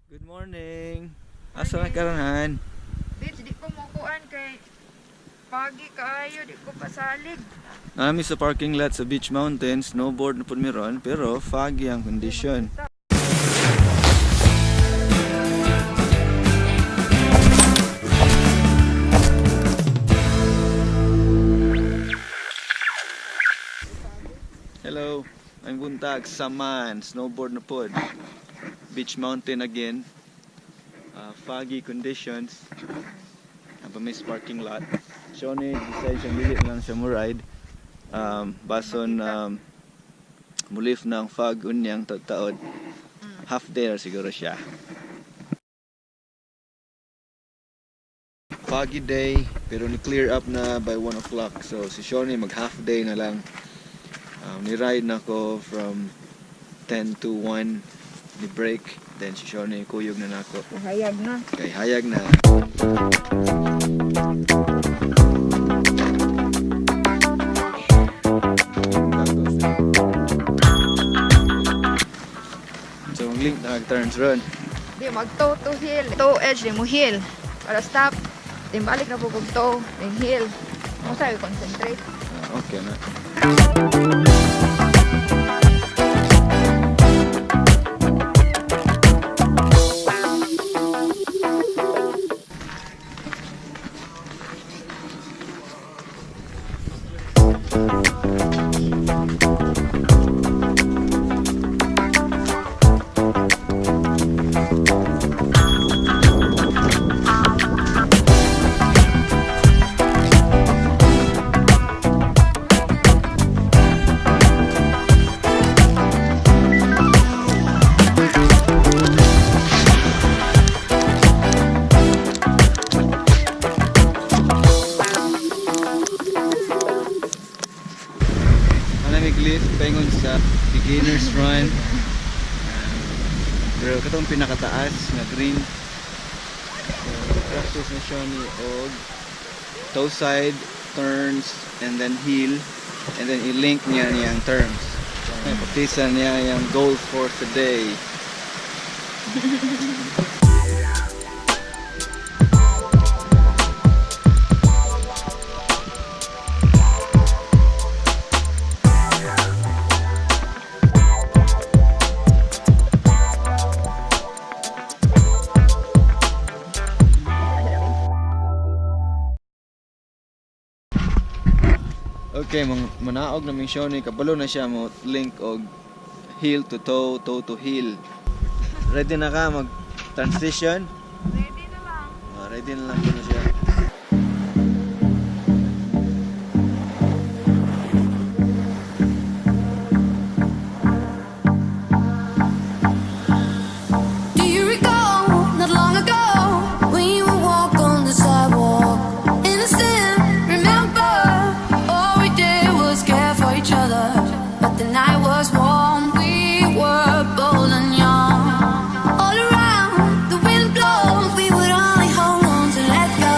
Good morning. Asa na karon, Han? Bitch, di ko mukuan kay foggy kaayo, di ko pasalig. Naa mi sa parking lot sa Beach Mountain, snowboard na pud mi ron, pero foggy ang condition. Hello, I'm buntag, Saman, snowboard na pod. Beach Mountain again. Foggy conditions. Naa mi sa parking lot. Shoni decide siya dili lang siya mo ride. Bason mulif ng fog unyang taod. Half day na siguro siya. Foggy day, pero ni clear up na by 1 o'clock. So si Shoni mag half day na lang. Ni-ride na ko from 10 to 1 ni break. Then si Shoni kuyog na nako. Hayag na. Kay hayag na. So ang link na turns run. Di mag toe to heel. Toe edge di mo heel. Para stop. Di balik na po kog toe, then heel. Mo sa concentrate. Ah, okay na. Malamig lift paingon sa beginner's run. Pero katong pinakataas nga green. So, practice na siya ni og toe side turns and then heel and then i-link niya niyang terms. So, practice niya yung goal for today. Okay, mang manaog na ming Shoni, kabalo na siya mo link og heel to toe, toe to heel. Ready na ka mag transition? Ready na lang. Ah, ready na lang po na siya. Do you recall not long ago when you would walk on the sidewalk? Innocent, remember all we did was care for each other. But the night was warm, we were bold and young. All around the wind blows, we would only hold on to let go.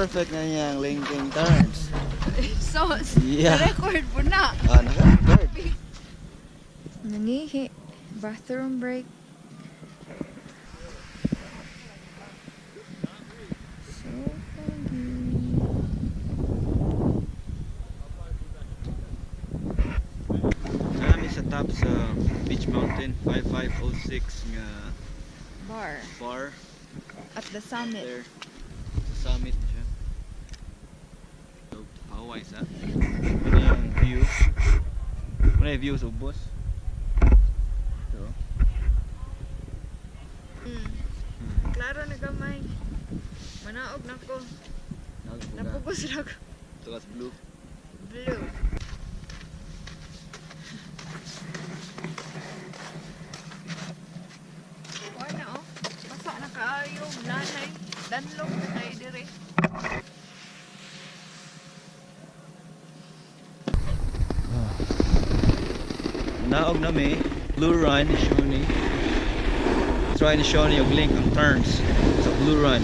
Perfect na niyang linking turns. So, Yeah. record po na. Ah, naka-record. Nangihi. Bathroom break. So foggy. Nami sa top sa Beach Mountain 5506 nga Bar. bar At the summit. there sa summit siya. So, Hawaii sa. Ano yung view? Ano yung view sa ubos? Ito. Klaro na gamay. Manaog na ko. Nagpuga. Napugos na ko. Tukas blue. Blue. Wala oh. Basa na kaayo. Nanay. Danlog na tayo dire. Naog na mi. Blue Run ni Shoni. Try ni Shoni og link ang turns sa Blue Run.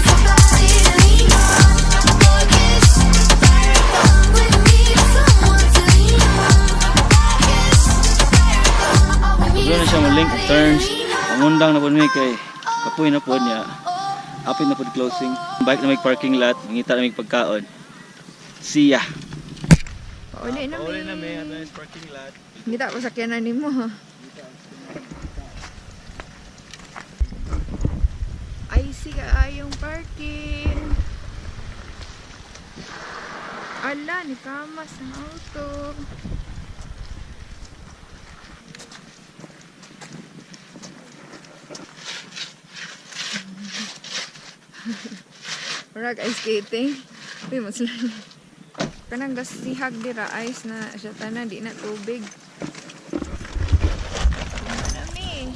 Somebody to lean on. Somebody to lean on. Doon na siya mo link ang turns. Pangundang na po mi kay kapoy na po niya. Apit na po closing. Bike na may parking lot, mangita na may pagkaon. See ya. Pauli na Pauli na mi. mi ato sa parking lot. Ngita ko sakyanan nimo ha. Ay, siga ayong parking. Ala, ni kamas ang auto. Murag ice skating. Uy, mas lalo. Kanang gasihag dira ice na siya tanan, di na tubig. Marami.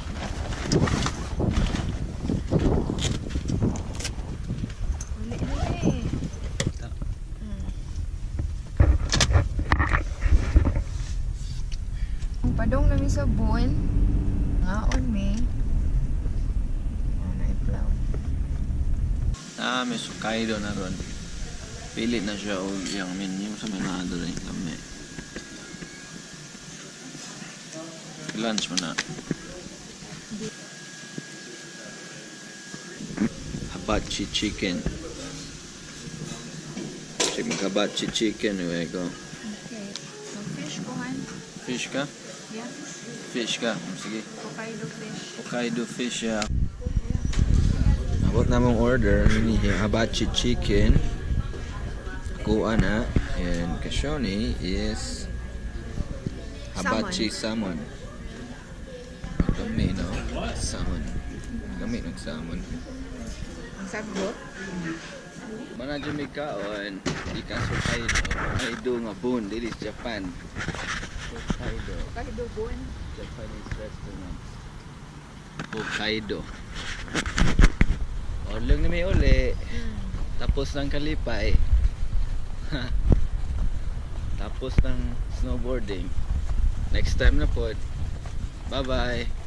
Uli na eh. Ang padong nami sa buwan, ngaon mi. Ano iplaw. Ah, may Hokkaido na ron. Pili na siya og iyang menu sa may naa diri lami. Lunch mo na. Hibachi chicken. Check mag hibachi chicken we go. Okay. So fish ko han. Fish ka? Yeah. Fish ka. Sige. Hokkaido fish. Hokkaido fish, yeah. Abot na mong order ni hibachi chicken. Kuha na. And kashoni is hibachi salmon. Lami, no? Salmon. Lami ng salmon. Ang sagot. Mana dyan may kaon, ikan sa Hokkaido. Hokkaido nga bun, dili sa Japan. Hokkaido. Hokkaido bun. Japanese restaurant. Hokkaido. Orlong na may uli. Tapos ng kalipay. Tapos ng snowboarding. Next time na po. Bye-bye.